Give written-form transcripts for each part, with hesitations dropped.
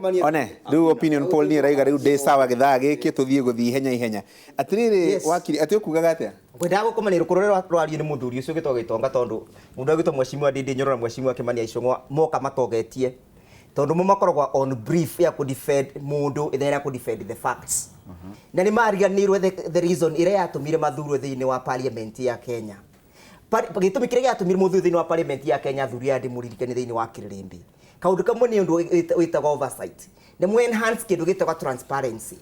One rĩu opinion poll nĩ ĩraiga rĩu ndĩ sawa gĩthaa gĩkĩ tũthiĩ gũthiĩ ihenya ihenya. Atĩrĩrĩ. Wakiri, atĩ ũkugaga atĩa? Ngwendaga gũkomanĩrwo kũrĩa rwario nĩ mũthuri ũcio ũgĩtwo Gĩtonga, tondũ mũndũ agĩtwo Mheshimiwa Ndindi Nyoro na Mheshimiwa Kimani Ichung'wa moka matogetie, tondũ mo makoragwo on brief ya kũ defend mũndũ ithenya rĩa kũ defend the facts, na nĩ mariganĩirwo the reason ĩrĩa yatũmire mathurwo thĩinĩ wa parliament ya Kenya. Gĩtũmi kĩrĩa gĩatũmire mũthurwo thĩinĩ wa parliament ya Kenya, athuri aya ndĩmũririkanie thĩinĩ wa kĩrĩrĩmbĩ, kaũndũ kamwe nĩ ũndũ wĩtagwo oversight, nĩ mũ enhance kĩndũ gĩtagwo transparency,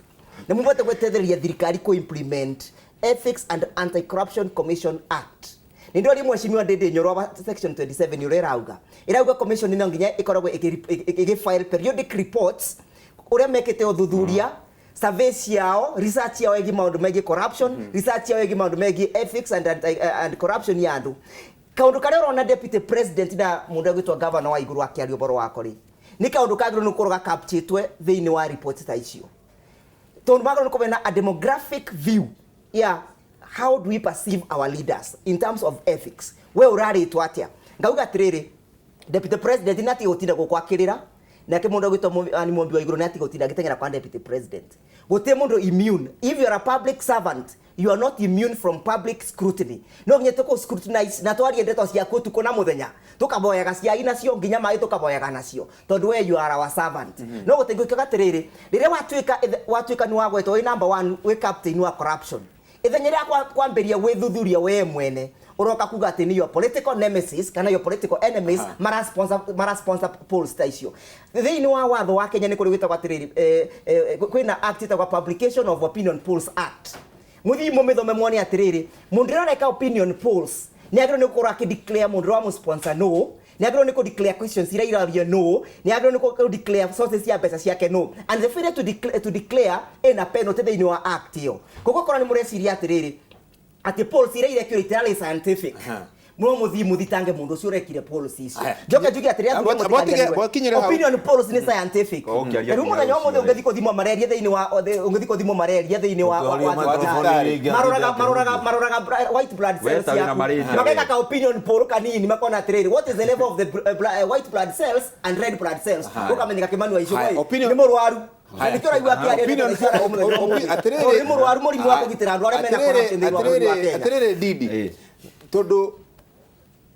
nĩ mũhote gwetethereria thirikari kũ implement Ethics and Anti-Corruption Commission Act. Nĩ ndĩroria Mheshimiwa Ndindi Nyoro wa section 27 ũrĩa ĩrauga commission no nginya ĩkoragwo ĩgĩ file periodic reports ũrĩa mekĩte ũthuthuria, survey ciao, research yao ĩgiĩ maũndũ megiĩ corruption, research yao ĩgiĩ maũndũ megiĩ ethics and corruption ya andũ. Kaũndũ karĩa ũrona deputy president na mũndũ ũgwĩtwo governor wa igũrũ akĩaria ũhoro wako rĩ, nĩ kaũndũ kagĩrĩirwo nĩ gũkorwo gakapchĩtwe thĩinĩ wa report ta icio, tondũ magĩrĩirwo nĩ kũmenya a demographic view ya how do we perceive our leaders in terms of ethics. We ũrarĩtwo atĩa? Ngauga atĩrĩrĩ, deputy president nĩ atige gũtinda gũkũ akĩrĩra, nake mũndũ ũgwĩtwo Anne Mũmbi wa igũrũ nĩ atige gũtinda agĩteng'era kwa deputy president. Gũtirĩ mũndũ immune. If you are a public servant, you are not immune from public scrutiny. No nginya tũkũ scrutinize na twarie ndeto ciaku ũtukũ na mũthenya, tũkaboyaga ciai nacio nginya maĩ, tũkaboyaga nacio, tondũ we, you are our servant. No gũtingĩtuĩka atĩrĩrĩ, rĩrĩa watuĩka nĩ wagwetwo wĩ number one, wĩ captain wa corruption, ithenya rĩa kwambĩria gwĩthuthuria we mwene, ũroka kuga atĩ nĩ your political nemesis kana your political enemies mara sponsor polls ta icio. Thĩinĩ wa watho wa Kenya nĩ kũrĩ gwĩtagwo atĩrĩrĩ, kwĩna act ĩtagwo Publication of Opinion Polls Act. Mũthiĩ mũmĩthome muone atĩrĩrĩ, mũndũ ũrĩa ũreka opinion polls nĩ agĩrĩirwo nĩ gũkorwo akĩdeclare mũndũ ũrĩa wamũsponsor no nĩ agĩrĩirwo nĩ kũ-declare questions iria irario, no nĩ agĩrĩirwo nĩ kũ-declare sources cia mbeca ciake, no and the failure to declare ĩna penalty thĩinĩ wa act ĩyo. Koguo korwo nĩ mũreciria atĩrĩrĩ atĩ polls iria irekirwo itirarĩ scientific, no mũthiĩ mũthitange mũndũ ũcio ũrekire polls icio. Aya. Njoke njuge atĩrĩ, athuri, Bokinyĩre hau. opinion polls nĩ scientific. Ũkĩaria Rĩu mũthenya wa mũthĩ ũngĩthiĩ kũthimwo malaria thĩinĩ wa ũngĩthiĩ kũthimwo malaria thĩinĩ wa thibitarĩ. Maroraga white blood We cells ta wĩna yaku. malaria, Mageka we. ka opinion poll kanini, makona atĩrĩrĩ, what is the level of the white blood cells and red blood cells, ũkamenyeka Kimani wa Haya, Ichung'wa nĩ mũrwaru. Nĩkĩo ũraigua akĩaria Atĩrĩrĩ, nĩ mũrwaru mũrimũ wa kũgitĩra andũ arĩa mena corruption thĩinĩ wa bũrũri wa Kenya. Atĩrĩrĩ Ndindi, tondũ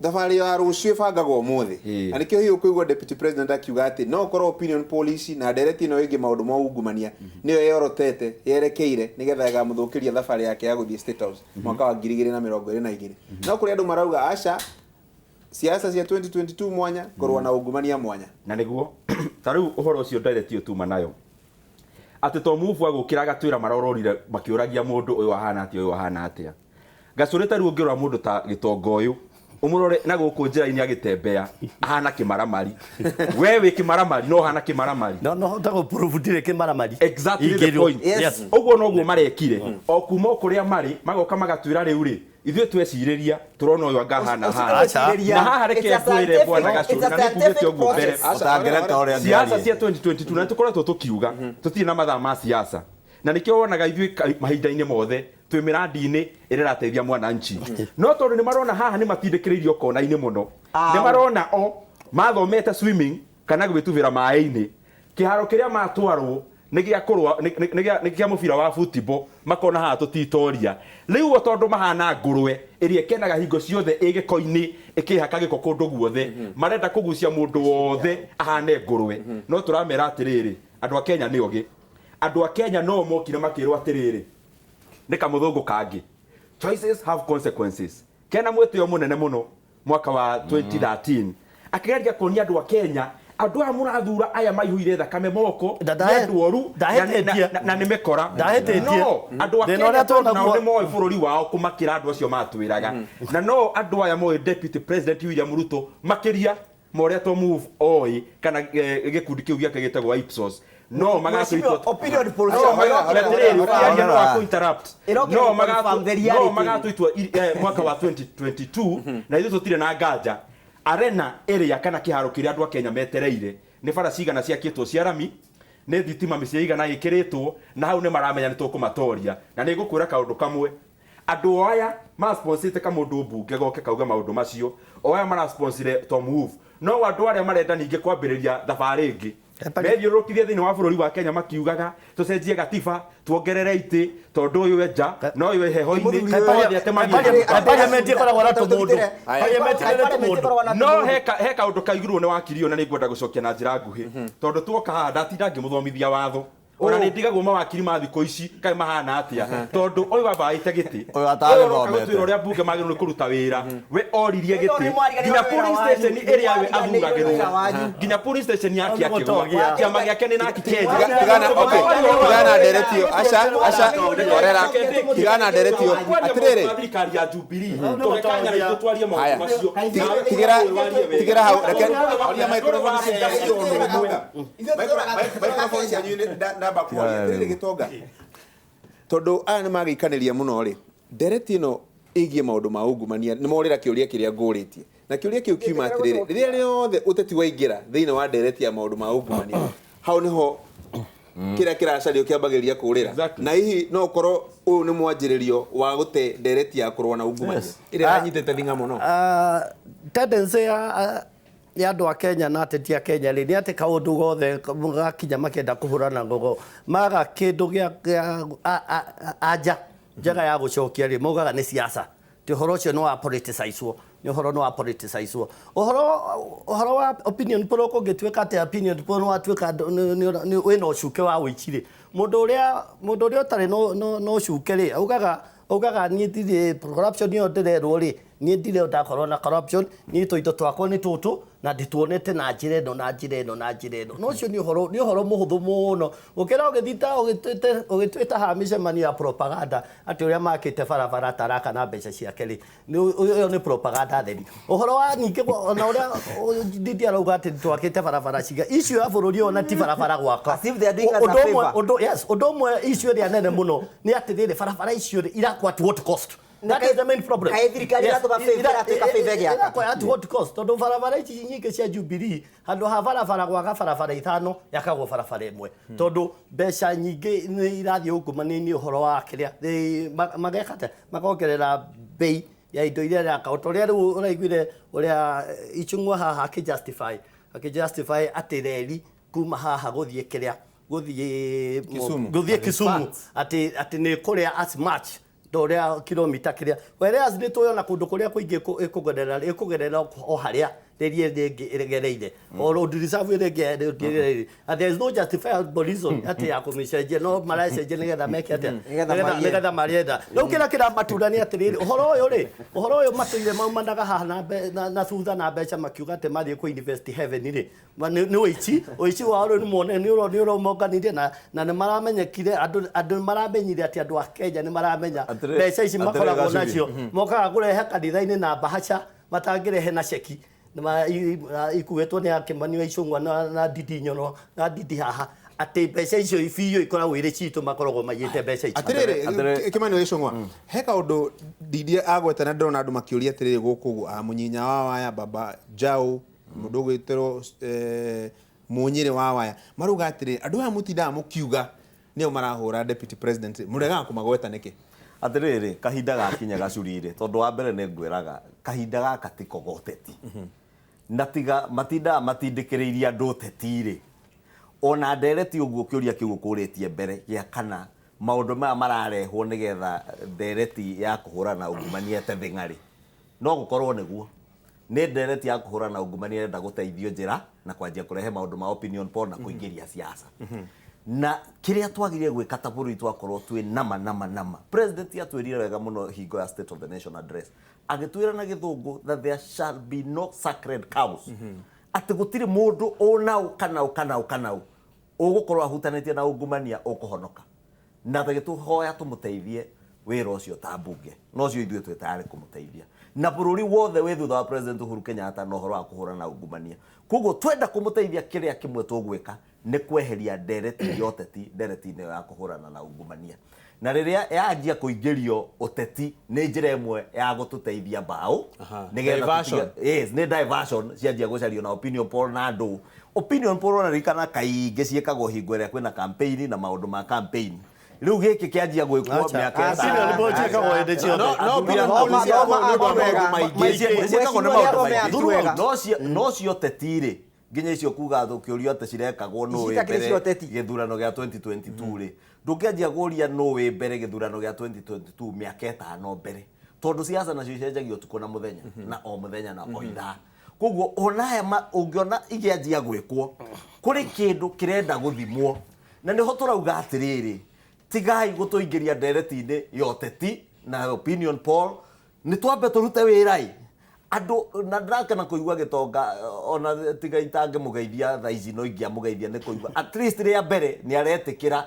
thabarĩ ya rũciũ ĩbangagwo ũmũthĩ, na nĩkĩo hihi ũkũigua deputy president akiuga atĩ no ũkorwo opinion poll ici na ndereti ĩno ĩngĩ maũndũ ma ungumania nĩyo yorotete yerekeire nĩgetha ĩgamũthũkĩria thabarĩ yake ya gũthiĩ State House mwaka wa 2022. No kũrĩ andũ marauga aca, siasa cia 2022 mwanya, kũrũa na ungumania mwanya. Na nĩguo ta rĩu ũhoro ũcio ndereti ĩyo tuma nayo atĩ to move agũkĩra agatwĩra marororire makĩũragia mũndũ ũyũ ahana atĩa, ũyũ ahana atĩa. Gacũrĩ, ta rĩu ũngĩrora mũndũ ta gĩtonga ũyũ, ũmũrore na gũkũ njĩra-inĩ agĩtembea, ahana kĩmaramari. We wĩ kĩmaramari? No ũhana kĩmaramari. No hota gũ-prove ndirĩ kĩmaramari. Exactly the Ingĩrwo. point. Ũguo noguo marekire o kuma o kũrĩa marĩ, magoka magatwĩra rĩu rĩ, ithuĩ twecirĩria tũrona ũyũ anga hana hana. Aca. Na haha reke ngwĩre, bwana Gacũrĩ, na nĩ ngugĩte ũguo mbere, Ũtangĩreka ũrĩa siasa ngĩarie. cia 2022, na tũkoretwo tũkiuga tũtirĩ na mathaa ma siasa, na nĩkĩo wonaga ithuĩ mahinda-inĩ mothe twĩ mĩrandi-inĩ ĩrĩa ĩrateithia mwananchi. No tondũ nĩ marona haha nĩ matindĩkĩrĩirio kona-inĩ mũno, nĩ marona o mathomete swimming kana gwĩtubĩra maĩ-inĩ, kĩharo kĩrĩa matwarwo nĩ gĩa kũrũa, nĩ kĩa mũbira wa football, makona haha tũtitoria. Rĩu o tondũ mahana ngũrwe ĩrĩa ĩkenaga hingo ciothe ĩ gĩko-inĩ, ĩkĩhaka gĩko kũndũ guothe, marenda kũgucia mũndũ wothe ahane ngũrwe. No tũramera atĩrĩrĩ, andũ a Kenya nĩ ogĩ. Andũ a Kenya no mokire makĩrwo atĩrĩrĩ, nĩ kamũthũngũ kangĩ, "Choices have consequences." Kena mwĩtĩo mũnene mũno mwaka wa 2013 akĩgeria kuonia andũ a Kenya, andũ aya mũrathura, aya maihũire thakame moko, nĩ andũ oru Ndahĩtĩtie. na nĩ mĩkora. Ndahĩtĩtie. No andũ a Thĩna Kenya ũrĩa tondũ nao twĩnaguo- nĩ moĩ bũrũri wao kũmakĩra andũ acio matwĩraga, na no andũ aya moĩ deputy president William Ruto makĩria ma ũrĩa Tom Wolf oĩ kana gĩkundi kĩu gĩake gĩtagwo Ipsos no Mheshimiwa, opinion polls no atĩrĩrĩ, ũkĩaria no wa interrupt. Ĩroka No confirm the reality. no magatua itua mwaka wa 2022, na ithuĩ tũtirĩ na nganja arena ĩrĩa kana kĩharo kĩrĩa andũ a Kenya metereire nĩ bara cigana ciakĩtwo cia rami, nĩ thitima mĩciĩ igana ĩkĩrĩtwo, na hau nĩ maramenya nĩ tũkũmatoria. Na nĩ ngũkwĩra kaũndũ kamwe, andũ o aya masponsĩte kamũndũ mbunge goke kauga maũndũ macio, o aya marasponsire Tom Wolf, no andũ arĩa marenda ningĩ kwambĩrĩria thabarĩ ĩngĩ. Methiũrũrũkire thĩinĩ wa bũrũri wa Kenya makiugaga tũcenjie gatiba tuongerere itĩ tondũ ũyũ enja na ũyũ e heho-inĩ othe atemagia. Parliament ĩkoragwo na tũmũndũ. Parliament ĩrĩ tũmũndũ. No he kaũndũ kaigirwo nĩ wakiri ũyũ na nĩngwenda gũcokia na njĩra nguhĩ tondũ tuoka haha ndatinda ngĩmũthomithia watho ona nĩ ndigagwo mawakiri ma thikũ ici kaĩ mahana atĩa tondũ ũyũ wambaĩte gĩtĩ Ũyũ atagĩthomete. ũroka gũtwĩra ũrĩa mbunge magĩrĩirwo nĩ kũruta wĩra we oririe gĩtĩ nginya polling station ĩrĩa we athuragĩrwo nginya polling station yake akĩgwa kĩama gĩake nĩ naki Kenya. Tigana, okay, tigana ndereti ĩyo. Aca, aca, orera, tigana ndereti ĩyo. Atĩrĩrĩ, thirikari ya Jubilee tũgekanya itũ twarie maũndũ macio. Tigĩra, tigĩra hau, reke horia microphone cianyu. Microphone cianyu ndamba kũhoria. Atĩrĩrĩ gĩtonga, tondũ aya nĩ magĩikanĩria mũno rĩ, ndereti ĩno ĩgiĩ maũndũ ma ungumania nĩ morĩra kĩũria kĩrĩa ngũrĩtie na kĩũria kĩu kiuma atĩrĩrĩ, rĩrĩa rĩothe ũteti waingĩra thĩinĩ wa ndereti ya maũndũ ma ungumania hau nĩho kĩrĩa kĩracario kĩambagĩrĩria kũrĩra. Na hihi no ũkorwo ũyũ nĩ mwanjĩrĩrio wa gũte ndereti ya kũrũa na ungumania ĩrĩa yanyitĩte thing'a mũno. Tendency ya andũ a Kenya na ateti a Kenya rĩ nĩ atĩ kaũndũ gothe gakinya makĩenda kũhũrana ngogo maga kĩndũ gĩa anja njega ya gũcokia rĩ maugaga nĩ siasa ti ũhoro ũcio nĩ wa politicizwo nĩ ũhoro nĩ wa politicizwo ũhoro wa opinion poll kũngĩtuĩka atĩ opinion poll nĩ watuĩka wĩna ũcuke wa ũici rĩ mũndũ ũrĩa ũtarĩ na ũcuke rĩ augaga niĩ ndirĩ corruption ĩyo ndĩrerwo rĩ niĩ ndirĩ ndakorwo na corruption niĩ tũindo twakwa nĩ tũtũ na ndĩtuonete na njĩra ĩno na njĩra ĩno na njĩra ĩno no ũcio nĩ ũhoro mũhũthũ mũno gũkĩra ũgĩthita ũgĩtwĩta haha mĩcemanio ya propaganda atĩ ũrĩa makĩte barabara taraka na mbeca ciake rĩ ĩyo nĩ propaganda theri ũhoro wa ningĩ ona ũrĩa Ndindi arauga atĩ twakĩte barabara ciga icio ya bũrũri ona ti barabara gwaka ũndũ ũmwe icio ĩrĩa nene mũno nĩ atĩrĩrĩ barabara icio rĩ irakwa at what cost. That is the main problem. Yes, at what cost? Tondũ barabara ici nyingĩ cia Jubilee handũ ha barabara gwaka barabara ithano yakagwo barabara ĩmwe tondũ mbeca nyingĩ nĩ irathiĩ ungumania-inĩ ũhoro wa kĩrĩa mageka atĩa makongerera bei ya indo iria iraka o ta ũrĩa rĩu ũraiguire ũrĩa Ichung'wa haha akĩ-justify atĩ reri kuma haha gũthiĩ kĩrĩa gũthiĩ Kisumu atĩ nĩ kũrĩa as much ndoria kilomita kiria whereas nĩ tũyona kũndũ kũrĩa kũingĩ ĩkũgerera o harĩa rĩrĩa rĩngĩ ĩgereire o road reserve ĩrĩa ĩngĩ and there is no justifiable reason atĩ ya kũmĩcenjia no maracenjia nĩgetha meke atĩa nĩgetha marenda rĩu kĩrĩa kĩramatunda nĩ atĩrĩrĩ ũhoro ũyũ matũire maumanaga haha na thutha na mbeca makiuga atĩ mathiĩ kũ invest heaven rĩ nĩ ũici wao rĩu nĩmuone nĩ ũromonganirie na nĩ maramenyekire andũ maramenyire atĩ andũ a Kenya nĩ maramenya mbeca ici makoragwo nacio mokaga kũrehe kanitha-inĩ na bahaca matangĩrehe na ceki ikuĩtwo nĩ Akĩmani wa Ichung'wa na Ndindi Nyoro na Ndindi haha atĩ mbeca icio biũ ikoragwo irĩ citũ makoragwo maiyĩte mbeca icio. Atĩrĩrĩ Kĩmani wa Ichung'wa he kaũndũ Ndindi agweta na ndĩrona andũ makĩũria atĩrĩrĩ gũkũ ũguo mũnyinya wa waya baba Njau mũndũ ũgwĩtĩrwo Mũnyĩrĩ wa waya marauga atĩrĩrĩ andũ aya mũtindaga mũkiuga nĩo marahũra deputy president mũregaga kũmagweta nĩkĩ? Atĩrĩrĩ kahinda gakinya gacuri-rĩ tondũ wa mbere nĩ ngwĩraga kahinda gaka tiko ga ũteti na tiga matindaga matindĩkĩrĩirie andũ ũteti-rĩ ona ndereti ũguo kĩũria kĩu ũkũrĩtie mbere gĩa kana maũndũ maya mararehwo nĩgetha ndereti ya kũhũrana ungumania ĩte thing'arĩ no gũkorwo nĩguo nĩ ndereti ya kũhũrana ungumania ĩrenda gũteithio njĩra na kwanjia kũrehe maũndũ ma opinion poll na kũingĩria siasa na kĩrĩa twagĩrĩire gwĩka ta bũrũri twakorwo twĩ nama president atwĩrire wega mũno hingo ya state of the nation address agĩtwĩra na gĩthũngũ that there shall be no sacred cows atĩ gũtirĩ mũndũ ũnaũ kana ũ kana ũ ũgũkorwo ahutanĩtie na ungumania ũkũhonoka na tũgĩtũhoya tũmũteithie wĩra ũcio ta mbunge no ũcio ithuĩ twĩ tayarĩ kũmũteithia na bũrũri wothe wĩ thutha wa president Uhuru Kenyatta na ũhoro wa kũhũrana na ungumania koguo twenda kũmũteithia kĩrĩa kĩmwe tũgwĩka nĩ kweheria ndereti ya ũteti ndereti-inĩ ya kũhũrana na ungumania na rĩrĩa yanjia kũingĩrio ũteti nĩ njĩra ĩmwe ya gũtũteithia mbaũ nĩgetha yes nĩ diversion cianjia gũcario na opinion poll na andũ opinion poll ona ririkana kaingĩ ciĩkagwo hingo ĩrĩa kwĩna campaign na maũndũ ma campaign rĩu gĩkĩ kĩanjia gwĩkwo mĩaka ĩtano no cio ũteti rĩ Nginya icio kuga tũkĩũrio atĩ cirekagwo nũ wĩ mbere gĩthurano gĩa 2022 rĩ. Ndũngĩanjia kũũria nũ wĩ mbere gĩthurano gĩa 2022 mĩaka 5 mbere. Tondũ siasa nacio icenjagia ũtukũ na mũthenya na o mũthenya na o ithaa. Koguo ona aya ũngĩona igĩanjia gwĩkwo kũrĩ kĩndũ kĩrenda gũthimwo. Na nĩho tũrauga atĩrĩrĩ, tigai gũtũingĩria ndereti-inĩ ya ũteti na opinion poll, nĩ twambe tũrute wĩra ĩ. Andũ na ndĩrakena kũigua gĩtonga ona tiga itangĩmũgeithia thaa ici no ingĩamũgeithia nĩ kũigua at least rĩa mbere nĩ aretĩkĩra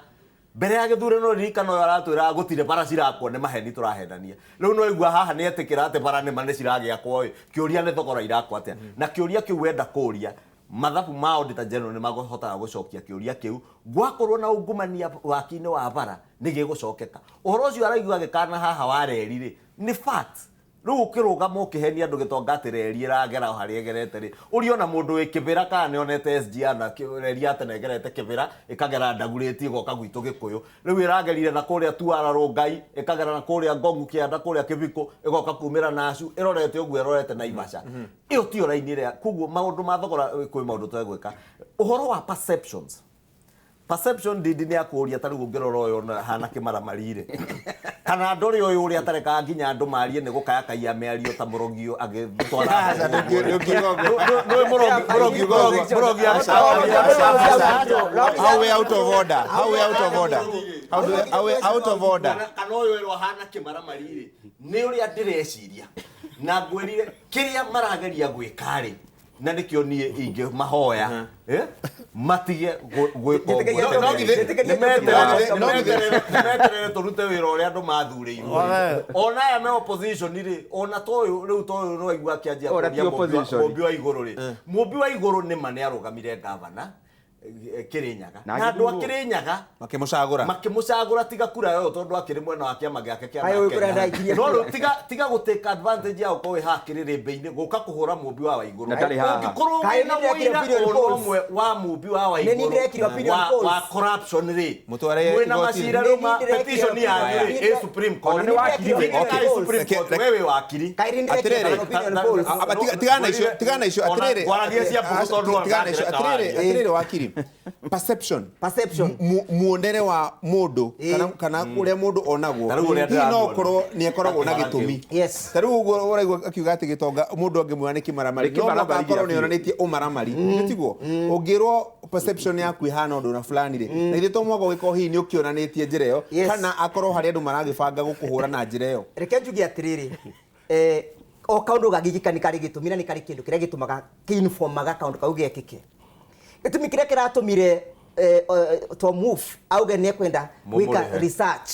mbere ya gĩthurano ririkano ũyũ aratwĩraga gũtirĩ bara cirakwo nĩ maheni tũrahenania. Rĩu no igua haha nĩ etĩkĩra atĩ bara nĩ ma nĩ ciragĩakwo ĩ, kĩũria nĩ thogora irakwo atĩa. Na kĩũria kĩu wenda kũũria mathabu ma Auditor General nĩ mahotaga gũcokia kĩũria kĩu. Gwakorwo na ungumania waki-inĩ wa bara nĩ gĩgũcokeka. Ũhoro ũcio araigua gĩkana haha wa reri rĩ nĩ fact. Rĩu ũkĩrũgama ũkĩhenia andũ gĩtonga atĩ reri ĩragera o harĩa ĩgerete rĩ, ũriona mũndũ wĩ kĩbĩra kana nĩonete SGR na reri ya tene ĩgerete kĩbĩra ĩkagera Ndagurĩti ĩgoka gwitũ Gĩkũyũ. Rĩu ĩragerire na kũrĩa Tuara Rũngai, ĩkagera na kũrĩa Ngongu Kĩanda kũrĩa Kĩbiko, ĩgoka kumĩra Nacu, ĩrorete ũguo ĩrorete Naivasha. Ĩyo tiyo raini ĩrĩa, koguo maũndũ ma thogora kwĩ maũndũ twegwĩka. Ũhoro wa perceptions. Perception ndindi nĩ akũria ta rĩu ũngĩrora ũyũ ona hana kĩmaramari rĩ. Kana ndore ũyũ ũrĩa atarekaga nginya andũ marie nĩ gũkayakaia mĩario ta mũrogio agĩtwara. How we out of order? How we out of order? How we out of order? Kana ũyũ ĩrwo hana kĩmaramari rĩ, nĩ ũrĩa ndĩreciria. Na ngwĩrire kĩrĩa marageria gwĩka rĩ, na nĩkĩo niĩ ingĩ mahoya matige gwĩka ũguo. Nĩmeterere tũrute wĩra ũrĩa andũ mathurĩirwo. Ona aya me opposition rĩ, ona toyũ rĩu toyũ no aigua akĩanjia kũria Mũmbi wa Igũrũ rĩ. Mũmbi wa Igũrũ nĩ ma nĩarũgamire gavana Kirinyaga. Na andũ a Kirinyaga makĩmũcagũra. Makĩmũcagũra tiga kura yo tondũ akĩrĩ mwena wa kĩama gĩake kĩa Kenya. No rĩu tiga gũ take advantage ya gũkorwo wĩ haha kĩrĩrĩmbĩ-inĩ gũka kũhũra Mũmbi wa Waigũrũ. Ũngĩkorwo wĩna mũira ona ũmwe wa Mũmbi wa Waigũrũ wa corruption rĩ, mwĩna macira rĩu ma petition yanyu rĩ ĩ Supreme Court. Supreme Court we wĩ wakiri. Atĩrĩrĩ, tigana icio atĩrĩrĩ. Gwaragia cia mbugu tondũ atĩrĩrĩ wakiri. Perception. Perception. Muonere wa mũndũ kana ũrĩa mũndũ onagwo hihi no ũkorwo nĩ akoragwo na gĩtũmi. Yes. Ta rĩu ũguo ũraigua akiuga atĩ gĩtonga mũndũ angĩmuona nĩ kĩmaramari no mũhaka akorwo nĩ onanĩtie ũmaramari nĩ tiguo. Ũngĩrwo perception yaku ĩhana ũndũ na fulani rĩ, na ithuĩ to mũhaka ũgĩkorwo hihi nĩ ũkĩonanĩtie njĩra ĩyo kana akorwo harĩ andũ maragĩbanga gũkũhũra na njĩra ĩyo. Reke njuge atĩrĩrĩ, o kaũndũ gagĩkĩka nĩ karĩ gĩtũmi na nĩ karĩ kĩndũ kĩrĩa gĩtũmaga kĩinformaga kaũndũ kau gekĩke. Gĩtũmi kĩrĩa kĩratũmire Tom Wolf auge nĩ ekwenda gwĩka research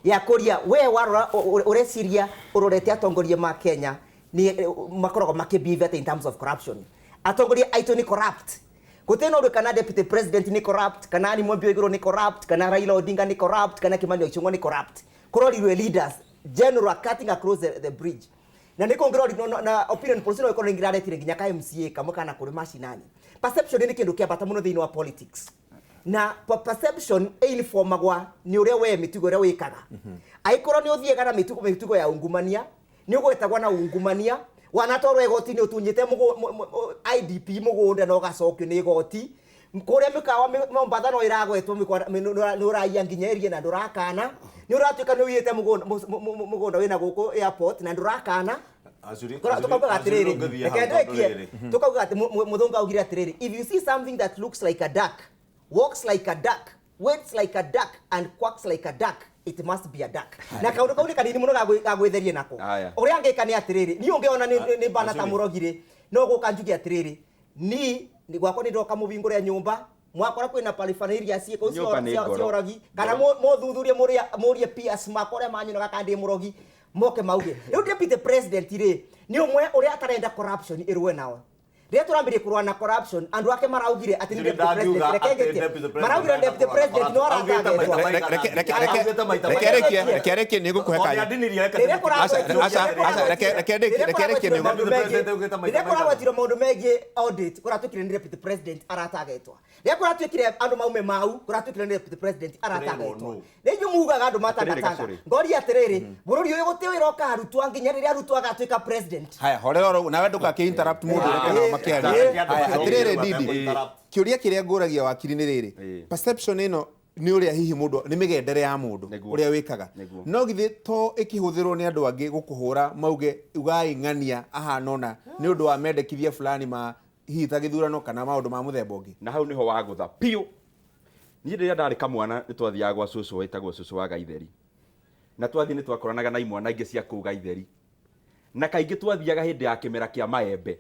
ya kũria we warora ũreciria ũrorete atongoria ma Kenya nĩ makoragwo makĩbehave in terms of corruption. Atongoria aitũ nĩ corrupt. Gũtirĩ na ũndũ kana deputy president nĩ corrupt, kana Anne Mũmbi wa Igũrũ nĩ corrupt, kana Raila Odinga nĩ corrupt, kana Kimani Ichung'wa nĩ corrupt. Kũrorirwe leaders general cutting across the bridge. Na nĩ kũngĩrori na opinion polls no ĩkorwo nĩngĩraretire nginya ka MCA kamwe kana kũrĩ macinani. Perception nĩ kĩndũ kĩa bata mũno thĩinĩ wa politics. Na perception ĩinformagwa nĩ ũrĩa we mĩtugo ĩrĩa wĩkaga. Angĩkorwo nĩ ũthiaga na mĩtugo ya ungumania, nĩ ũgwetagwo na ungumania, wanatwarwo igoti-inĩ ũtunyĩte IDP mũgũnda na ũgacokio nĩ igoti. Kũrĩa mĩkawa Mombatha no ĩragwetwo nĩ ũraiya nginya ĩrie na ndũrakana. Nĩ ũratuĩka nĩ ũiyĩte mũgũnda wĩna gũkũ airport na ndũrakana. Tukauga atĩrĩrĩ, reke ndĩkie. Tukauga atĩ mũthũngũ augire atĩrĩrĩ, if you see something that looks like a duck, walks like a duck, waits like a duck and quacks like a duck, it must be a duck. Na kaũndũ kau nĩ kanini mũno ga gwĩtheria nako. Ũrĩa angĩka nĩ atĩrĩrĩ, niĩ ũngĩona nĩ bana ta mũrogi rĩ, no gũka njuge atĩrĩrĩ, niĩ gwakwa nĩ ndoka mũbingũre nyũmba, mwakora kwĩna paraphernalia ciĩko cia ũrogi, kana mũthuthurie mũrie peers makwa ũrĩa manyonaga kana ndĩ mũrogi, moke mauge. Rĩu deputy president rĩ, nĩ ũmwe ũrĩa atarenda corruption ĩrũe nao. Rĩrĩa tũrambĩrĩria kũrũa na corruption, andũ ake maraugire atĩ nĩ deputy president, reke ngĩtie. Maraugire deputy president no aratagetwo. Reke reke nĩ ngũkũhe kanya. Aca reke reke nĩ Rĩrĩa kũragwetirwo maũndũ megiĩ audit, kũratuĩkire nĩ deputy president aratagetwo. Rĩrĩa kũratuĩkire andũ maume mau, kũratuĩkire nĩ deputy president aratagetwo. Rĩu Inyuĩ mugaga andũ Atĩrĩrĩ, matangatanga. Gacũrĩ. Ngoria atĩrĩrĩ, bũrũri ũyũ gũtirĩ wĩra ũkarutwo nginya rĩrĩa Ruto agatuĩka president. Haya, horera oro nawe ndũgakĩ interrupt mũndũ, reke nao makĩarie. Haya, atĩrĩrĩ Ndindi, kĩũria kĩrĩa ngũragia wakiri nĩ rĩrĩ, perception ĩno nĩ ũrĩa hihi mũndũ nĩ mĩgendere ya mũndũ ũrĩa wĩkaga, no githĩ to ĩkĩhũthĩrwo nĩ andũ angĩ gũkũhũra mauge ugai ng'ania ahana ũna nĩ ũndũ wa mendekithia fulani ma hihi ta gĩthurano kana maũndũ ma mũthemba ũngĩ? Na hau niho wagũtha piũ. Niĩ rĩrĩa ndarĩ kamwana nĩ twathiaga gwa cũcũ wetagwo cũcũ wa Gaitheri, na twathiĩ nĩ twakoranaga na imwana ingĩ cia kũu Gaitheri, na kaingĩ twathiaga hĩndĩ ya kĩmera kĩa maembe,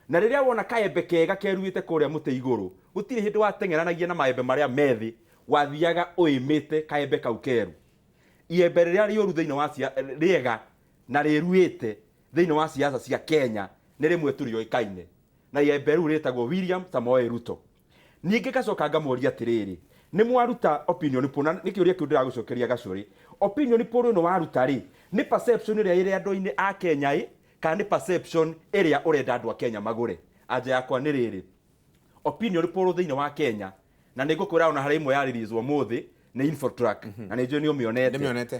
na rĩrĩa wona kaembe kega keruĩte kũrĩa mũtĩ igũrũ, gũtirĩ hĩndĩ wateng'eranagia na maembe marĩa methĩ, wathiaga ũĩmĩte kaembe kau keru. Iembe rĩrĩa rĩũru thĩinĩ wa rĩega na rĩruĩte thĩinĩ wa siasa cia Kenya nĩ rĩmwe tu rĩoĩkaine, na iembe rĩu rĩtagwo William Samoei Ruto. Ningĩ ngacoka ngamũria atĩrĩrĩ, nĩ mwaruta opinion poll, na nĩ kĩũria kĩu ndĩragũcokeria Gacũrĩ. Opinion poll ĩno waruta rĩ, nĩ perception ĩrĩa ĩrĩ andũ-inĩ a Kenya ĩ, kana nĩ perception ĩrĩa ũrenda andũ a Kenya magũre? Anja yakwa nĩ rĩrĩ, opinion poll thĩinĩ wa Kenya, na nĩ ngũkwĩra ona harĩ ĩmwe yarĩrĩzwo ũmũthĩ nĩ Infotrack, na nĩ njũĩ nĩ ũmĩonete. Ndĩmĩonete.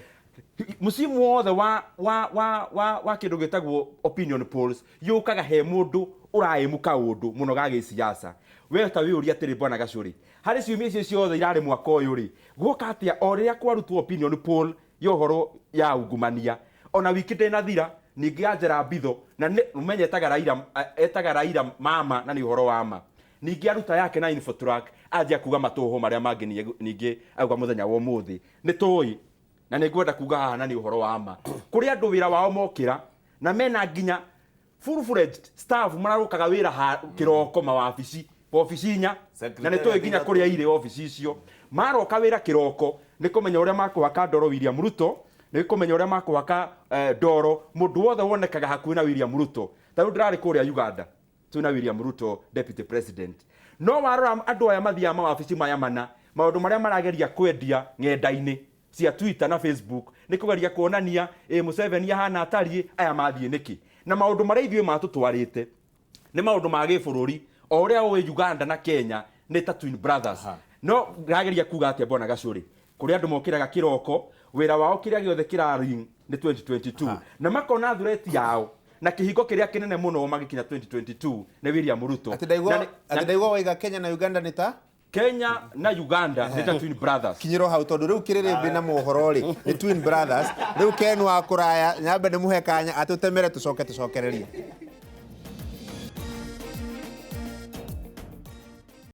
Mũcimu wothe wa kĩndũ gĩtagwo opinion polls yũkaga he mũndũ ũraĩmu kaũndũ mũno ga gĩsiasa. We ta wĩyũria atĩrĩ, bwana Gacũrĩ, harĩ ciumia icio ciothe irarĩ mwaka ũyũ rĩ, guoka atĩa o rĩrĩa kwarutwo opinion poll ya ũhoro ya ungumania, ona wiki ndĩnathira ningĩ Angela Mbitho, na nĩ ũmenye etaga Raila, etaga Raila mama, na nĩ ũhoro wa ma. Ningĩ aruta yake na Infotrack, anjia kuga matũhũ marĩa mangĩ, ningĩ auga mũthenya wa ũmũthĩ nĩ tũĩ, na nĩ ngwenda kuga haha na nĩ ũhoro wa ma, kũrĩ andũ wĩra wao mokĩra na mena nginya full fledged staff mararũkaga wĩra ha kĩroko mawabici obici inya, na nĩ tũĩ nginya kũrĩa irĩ obici icio maroka wĩra kĩroko nĩ kũmenya ũrĩa makũhaka ndoro William Ruto, nĩ kũmenya ũrĩa makũhaka ndoro mũndũ wothe wonekaga hakuhĩ na William Ruto. Ta rĩu ndĩrarĩ kũrĩa Uganda twĩna William Ruto deputy president, no warora andũ aya mathiaga mawabici maya mana, maũndũ marĩa marageria kwendia ng'enda-inĩ cia Twitter na Facebook nĩ kũgeria kuonania Museveni ahana atariĩ, aya mathiĩ nĩkĩ, na maũndũ marĩa ithuĩ matũtwarĩte nĩ maũndũ ma gĩbũrũri. O ũrĩa ũĩ Uganda na Kenya nĩ ta twin brothers. No ndĩrageria kuga atĩa, bwana Gacũrĩ, kũrĩ andũ mokĩraga kĩroko wĩra wao kĩrĩa gĩothe kĩraring nĩ 2022, na makona threat yao na kĩhingo kĩrĩa kĩnene mũno magĩkinya 2022 nĩ William Ruto. Atĩ ndaigua waiga Kenya na Uganda nĩ ta Kenya na Uganda nĩ ta twin brothers. Kinyĩrwo hau tondũ rĩu kĩrĩrĩmbĩ na mohoro rĩ nĩ twin brothers. Rĩu Ken wa kũraya nyambe ndĩmũhe kanya atũtemere tũcoke tũcokererie.